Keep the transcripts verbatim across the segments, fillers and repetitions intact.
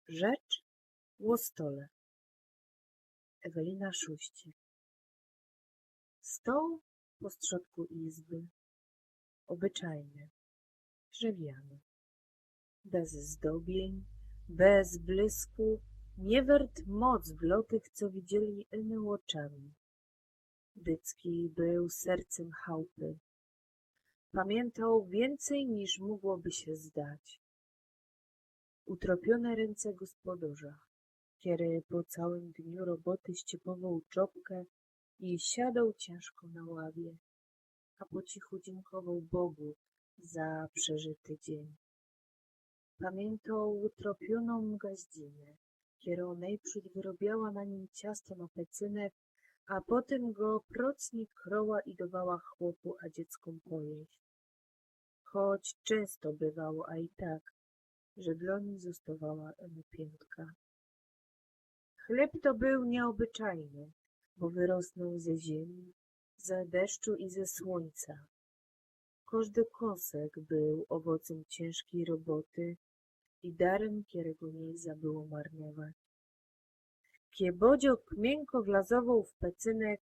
Rzecz ô stole. Ewelina Szuścik. Stoł w postrzodku izby. Ôbyczajny. Drzewiany. Bez zdobień, bez blysku, niy wert moc dlŏ tych, co widzieli iny ôczami. Dycki bōł sercym chałpy. Pamiyntoł wiyncyj, niż mogłoby sie zdać. Utropiōne rynce gospodŏrza, kery po całym dniu roboty ściypowoł czopkã i siadał ciynżko na ławie, a po cichu dziynkowoł Bogu za przeżyty dziyń. Pamiyntŏł utropiōnōm gaździnã, kerŏ nojprzōd wyrobiała na nim ciasto na pecynek, a potym go procnie kroła i dŏwała chłopu a dzieckiōm pojeść. Choć czynsto bywało a i tak, że dlŏ nich zostawała ino piyntka. Chlyb to bōł niyôbyczajny, bo wyrosnōł ze ziymi, ze deszczu i ze słōńca. Kożdy kōnsek bōł ôwocym ciynżkij roboty i darym, kerego niy lza było marnować. Kej bodziołk miynkŏ wlazowoł w pecynek,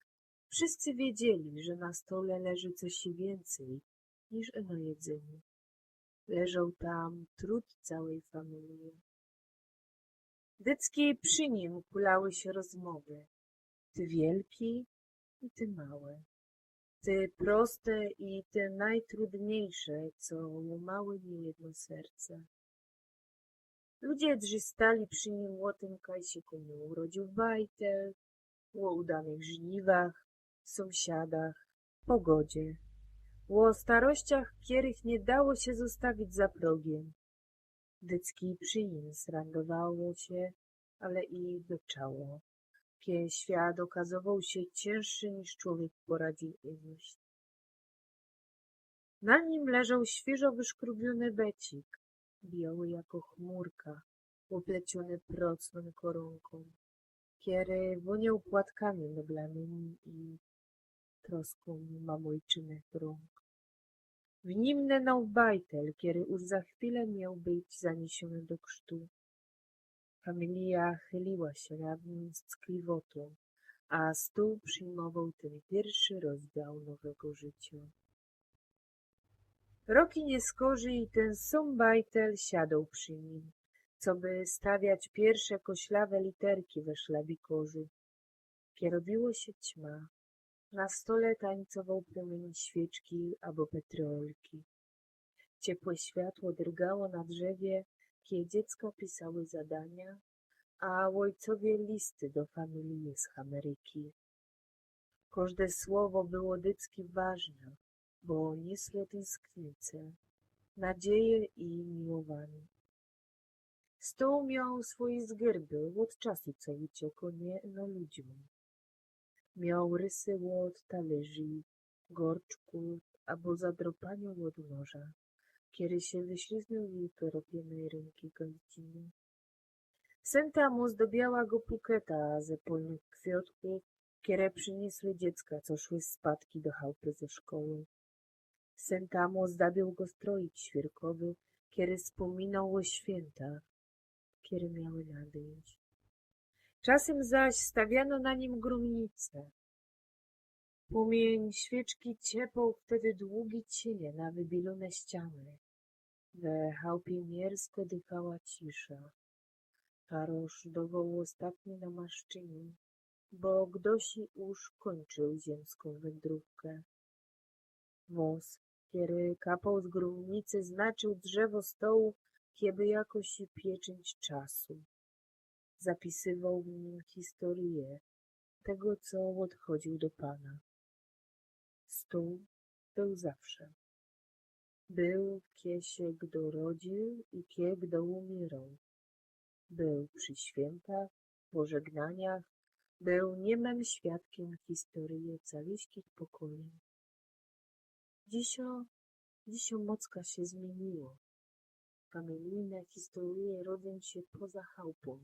wszyscy wiedzieli, że na stole leży coś wiyncyj niż ino jedzynie. Leżoł tam trud cołkij familije. Dycki przi nim kulały sie rozmowy, te wielkie i te małe, te proste i te nojtrudniejsze, co łōmały niyjedno serce. Ludzie drzystali przi nim ô tym, kaj sie kōmu urodziōł bajtel, ô udanych żniwach, sōmsiadach, pogodzie, ô starościach, kerych niy dało sie zostawić za progiem. Dycki przi nim srandowało sie, ale i byczało, kej świat ôkazowoł sie ciynższy, niż człowiek poradziył unieść. Na nim leżoł świyżo wyszkrubiōny becik, bioły jako chmurka, ôpleciōny procnōm korōnkōm, kery wōnioł płatkami meblanymi i troskōm mamojczynych rōnk. W nim nynōł bajtel, kery już za chwilã mioł być zaniesiōny do krztu. Familija chyliła sie nad nim z tkliwotōm, a stōł przijmowoł tyn piyrszy rozdział nowego życiŏ. Roki niyskorzij tyn sōm bajtel siadał przi nim, coby stawiać piyrsze koślawe literki we szlabikorzu. Kej robiło sie ćma, na stole tańcowoł prōmiynk świyczki abo petrolki. Ciepłe światło drgało na drzewie, kej dziecka pisały zadania, a ôjcowie listy do familije z Ameryki. Kożde słowo było dycki ważne, bo niosło tynsknice, nadzieje i miłowaniŏ. Stōł mioł swoje zgyrby ôd czasu, co uciekł niy ino ludziōm. Mioł rysy ôd talyrzi, gorczkōw abo zadropaniŏ ôd noża, kery sie wyślizgnōł i poropiōny rynki gaździny. Syn tam ôzdobiała go puketa ze polnych kwiŏtkōw, kere prziniosły dziecka, co szły spadki do chałpy ze szkoły. Syn tam ôzdabiōł go strojik świyrkowy, kery spōminoł ô świynta, kere miały nadyńć. Czasym zaś stawiano na nim grōmnice. Pōmiyń świyczki ciepoł wtedy długi cienie na wybielōne ściany. We chałpie mierzko dychała cisza. Parosz dowoł ôstatnie namaszczynie, bo gdoś już kōńczył ziymskōm wyndrōwkã. Wōs, kery kapoł z grōmnice, znaczył drzewo stołu, kejby jakoś pieczynć czasu. Zapisywoł w nim historyjõ tego, co ôdchodziōł do Pana. Stōł bōł zawsze. Bōł, kej sie gdo rodziōł i kej gdo umiyrōł. Bōł przi świyntach, pożegnaniach, bōł niymym świadkiym historyje caluśkich pokolyń. Dzisiŏ, dzisiŏ mocka sie zmiyniło. Familijne historyje rodzōm sie poza chałpōm.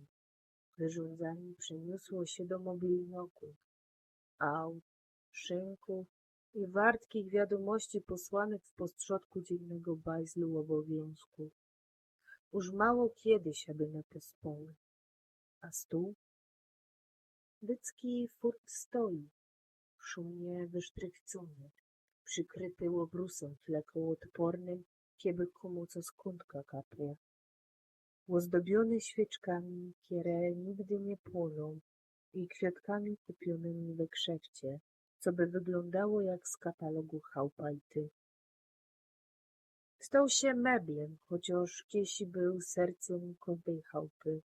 Wyrządzanie przeniosło sie do mobilnokōw, aut, szynkōw i wartkich wiadōmości posłanych w postrzodku dziynnego bajzlu ôbowiōnzkōw. Już mało kiedy sie by na to spało. A stół? Dycki furt stoi, szumnie wysztrychcony, przykryty ôbrusym flekoodpornym, kieby kōmu co z kōntka kapło. Ôzdobiōny świyczkami, kiere nigdy niy płōnōm, i kwiatkami kupiōnymi we krzewcie, co by wyglōndało jak z katalogu Chałpajty. Stał sie meblym, chociaż kiesi bōł sercym kożdej chałpy.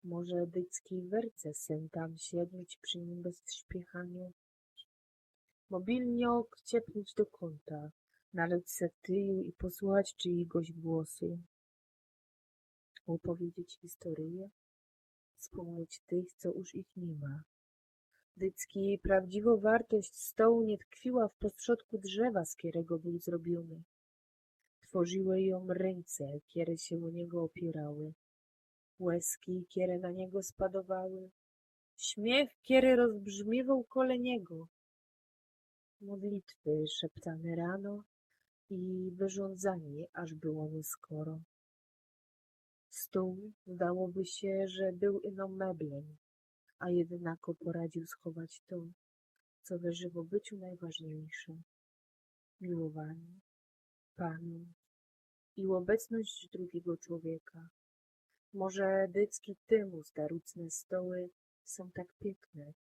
Może dycki werce syn tam siednieć przi nim bez szpiechaniŏ. Mobilniŏk ciepnieć do kōnta, naleć se tyju i posłuchać czijigōś głosu. Ôpowiedzieć historyje, spōmnieć tych, co już ich niy ma. Dycki prawdziwŏ wartość stołu niy tkwiła w postrzodku drzewa, z kierego bōł zrobiōny. Tworziły jōm rynce, kiere sie ô niego ôpiyrały, łezki, kiere na niego spadowały, śmiych, kieri rozbrzmiywoł kole niego, modlitwy szeptane rano i wyrządzanie, aż było niy skoro. Stół, zdałoby sie, że bōł ino meblym, a jednako poradził schować to, co we żywobyciu nojważniyjsze: miłowaniy, pamiynć i ôbecność drugigo człowieka. Może dycki tymu starucne stoły sōm tak piykne.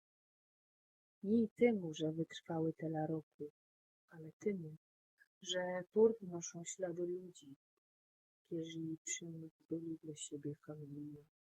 Niy tymu, że wytrwały tela roku, ale tymu, że furt noszōm ślady ludzi, kerzi przi nich byli dlŏ siebie familijōm.